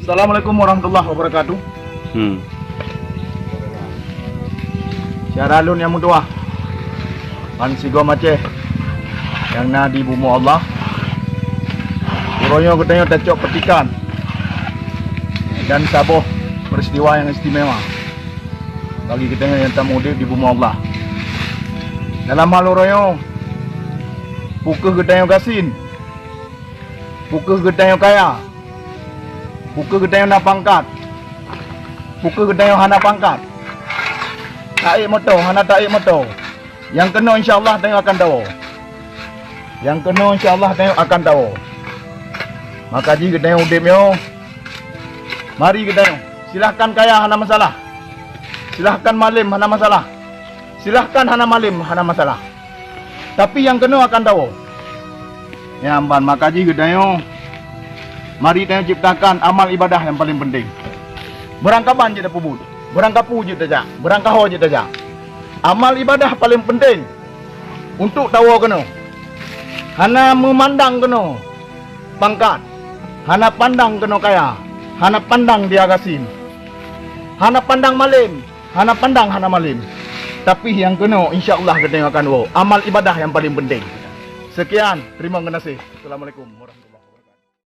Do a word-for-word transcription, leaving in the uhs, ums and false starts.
Assalamualaikum warahmatullahi wabarakatuh. Hmm. Syedara lôn nyang meutuah, bansigom Aceh nyang na di bumoe Allah. Uroe nyoe geutanyoe tacok peutikan dan saboh peristiwa nyang istimewa bagi geutanyoe nyang tameuudép di bumoe Allah. Dalam hal uroe nyoe, peu kheueh geutanyoe gasien, peu kheueh geutanyoe kaya, peu kheueh geutanyoe na pangkat, peu kheueh geutanyoe hana pangkat, taék moto, hana taék moto, nyang keunoe insya Allah tanyoe akan tawoe. Nyang keunoe insya Allah tanyoe akan tawoe. Maka jih geutanyoe udép nyoe, mari geutanyoe, silahkan kaya hana masalah, silahkan malém hana masalah, silahkan hana malém hana masalah. Tapi nyang keunoe akan tawoe. Nyan ban maka jih geutanyoe, mari tanyoe ciptakan amal ibadah nyang paleng peunteng. Beurangkaban jeuet tapeubuet, beurangkapeue jeuet tajak, beurangkaho jeuet tajak. Amal ibadah paleng peunteng untuk tawoe keunoe. Hana meumandang keunoe pangkat, hana pandang keunoe kaya, hana pandang dia gasien, hana pandang malém, hana pandang hana malém. Tapi nyang keunoe insya Allah geutanyoe akan woe. Amal ibadah nyang paleng peunteng. Seukian, teurimong geunaséh. Assalamualaikum warahmatullahi